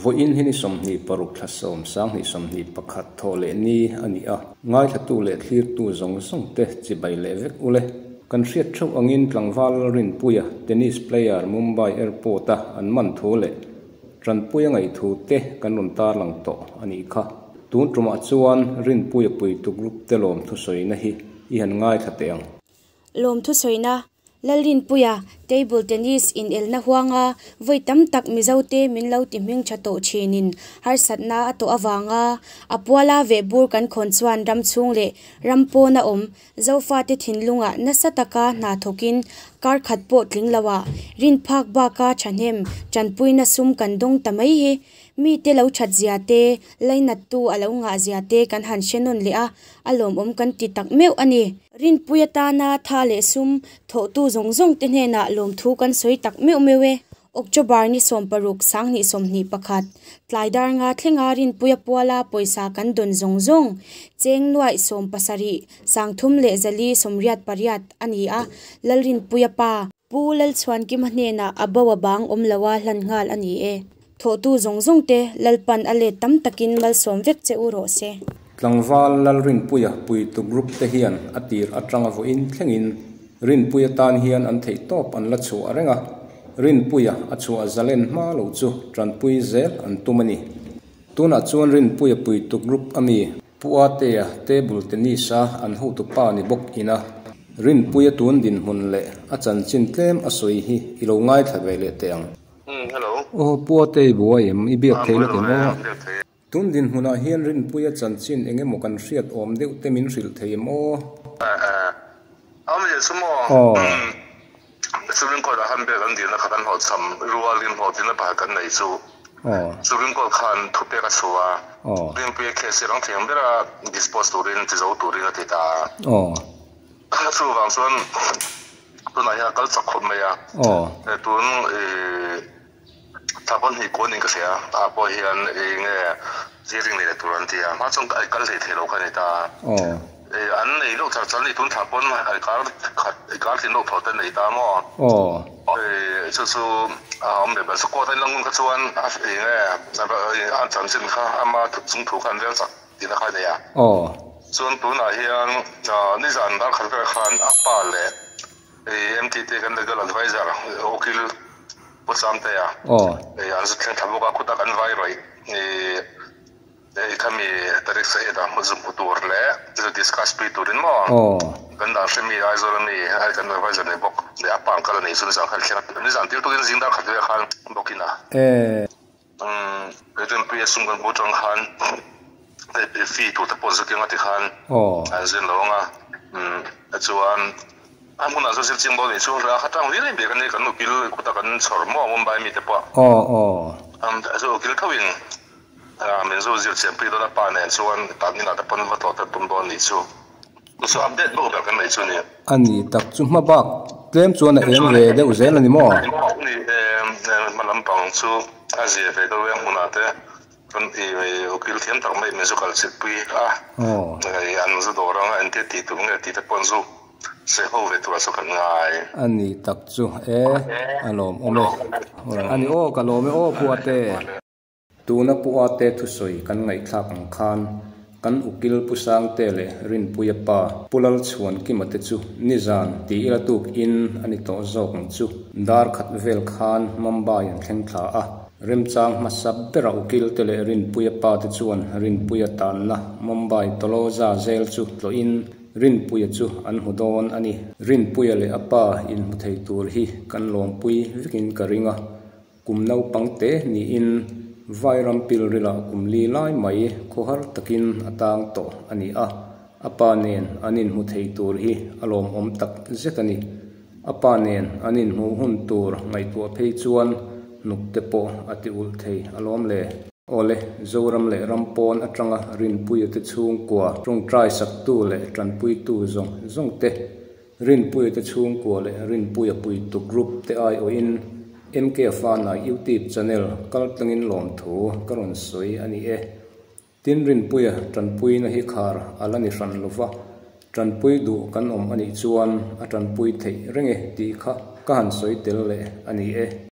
Vawiin hi ni 26 thla 10 2021 thawh leh ni a ni a, ngaithlatu leh thlirtu zawng zawng te chibai leh vek ule. Kan hriat theuh angin tlangval Rinpuia tennis player Mumbai airport a an man thu leh Tanpuia ngaihthu te kan rawn tarlang tawh a nih kha. Tun tumah chuan Rinpuia puitu group te lawm thusawina hi i han ngaithla teh ang. Lawm thusawina, Lalrinpuia Table Tennis inelna huanga vawi tam tak Mizote min lo ti hming tha tawh thinin harsatna a tawh avanga a puala vehbur kan khawn chuan ram chhung leh ram pawna awm Zofate thinlungah nasa taka hna thawkin kar khat pawh tling loah rinphak baka thahnem tanpuina sum kan dawng ta mai hi mite lo that zia te, lainattu a lo ngah zia te kan han hre nawn leh a, a lawmawm kan ti tak meuh a ni. Rinpui atana tha leh sum thawhtu zawng zawng te hnenah lawmthu kan sawi tak meuh meuh e. October ni 16 2021, tlai dar nga thlenga Rinpuia puala pawisa kan dawn zawng zawng cheng nuaih 70 3 4 88 a ni a, Lalrinpuia pa, Pu Lalchhuankima hnenah a bo a bang awm loa hlan nghal a ni e. Thawhtu zawng zawng te Lalpan a let tam takin malsawm vek che u rawh se. Tlangval Lalrinpuia puitu group te hian a tir atanga vawiin thlengin Rinpuia tan hian an theihtawp an la chhuah reng a, Rinpuia a chhuah zalen hma lo chu tanpui zel an tum a ni. Tunah chuan Rinpuia puitu group a mi Pu Atea table tennis a an hotu pa ni bawk ina Rinpuia tun dinhmun leh a chanchin tlem a sawi hi i lo ngaithla ve leh teh ang. Aw Pu Ate i buai em? I biak thei lawk em aw? Tun dinhmunah hian Rinpuia chanchin eng emaw kan hriat awm deuh te min hrilh thei em aw? Awmzia chu maw? Supreme Court ah khan bail an dilna kha kan hlawhchham rualin hlawhtlinna pakhat kan nei chu Supreme Court khan thupek a chhuah a, Rinpuia case hi rang thei ang bera dispose turin ti zo turin a ti ta a. Chuvang chuan tunah hian a kal chak khawp mai a, tun Thla pahnih kuanin ka hria, ah pawh hian eng nge hearing nei leh tur an ti a, hma chuan ai kal hlei thei lo kha a ni ta a. An nei deuh char char a ni, tun thla pawn ai kar khat ai kar tin deuh thaw te an nei ta maw? Chu chu a awm leh ber, chu court a inla ngun kha chuan eng nge a chanchin kha ama chung thu kha an rel chak tihna kha a nei a. Chuan tunah hian nizan dar khat vel khan a pa leh MTT kan legal adviser ukil Pu Samtea an zu thleng thla bawk a, khutah kan vai rawih i khami Tariq Saeed a hmu zu hmu tur leh zu discuss pui turin maw kan dan hre mi Aizawl ami kan adviser nei bawk leh a pa ang kal a nei chu nizan khan thleng a, nizan tir tukin zing dar khat vel khan bawkin a. Rinpuia sum kan hmuh atang khan fee tur te pawh zu keng a ti khan an zin lo ang a, chuan a hmunah chuan zirching bo nih chu a kha tang viau em bik a ni, kan ukil khuta kan chhawr maw Mumbai mi te pawh chu ukil tho in min zu zir chian pui dawn a pa nen chuan tan inah te pawn va tlawh te tum dawn nih chu. Chu update bawk ber kan nei chu ni. A ni tak chu hma bak tlem chuan a eng ve deuh zel a ni maw? Ni e, hma lampang chu a zia ve deuh e, hmunah te kan i ukil thiam tak mai min zu kal chilh pui a, an zu dawr anga entir tih tur nge tih te pawh an zu sawi ho ve turah chu kan ngai. A ni tak chu e, a lawmawm e. A ni aw, ka lawm e aw Puate. Tuna Pu Ate thusawi kan ngaihthlak ang khan kan ukil Pu Sangte leh Rinpuia pa Pu Lalchhuankima te chu nizan ti ila tuk in a ni tawh zawk ang chu. Dar khat vel khan Mumbai an thleng thla a, remchang hmasa bera ukil te leh Rinpuia pa te chuan Rinpuia tanna Mumbai Toloza zel chu tlawhin Rinpuia chu an hmu dawn a ni. Rinpuia leh a pa inhmu thei tur hi kan lawmpui vekin ka ring a. Kum naupang te niin Vairam pilrilah kum li lai mai khawhar takin a tang tawh a ni a, a pa nen an inhmu thei tur hi a lawmawm tak zet a ni. A pa nen an inhmuh hun tur ngaihtuah phei chuan hnuk te pawh a ti ulh thei alawm le. Awle, Zoram leh ram pawn atanga Rinpuia te chhungkua tawngtai saktu leh tanpuitu zawng zawng te Rinpuia te chhungkua leh Rinpuia puitu group te aiawhin MK Fanai YouTube channel kaltlangin lawmthu ka rawn sawi a ni e. Tin Rinpuia tanpuina hi khar a la ni hran lova, Tanpui duh kan awm anih chuan a tanpui theih reng e tih kha ka han sawi tel leh a ni e.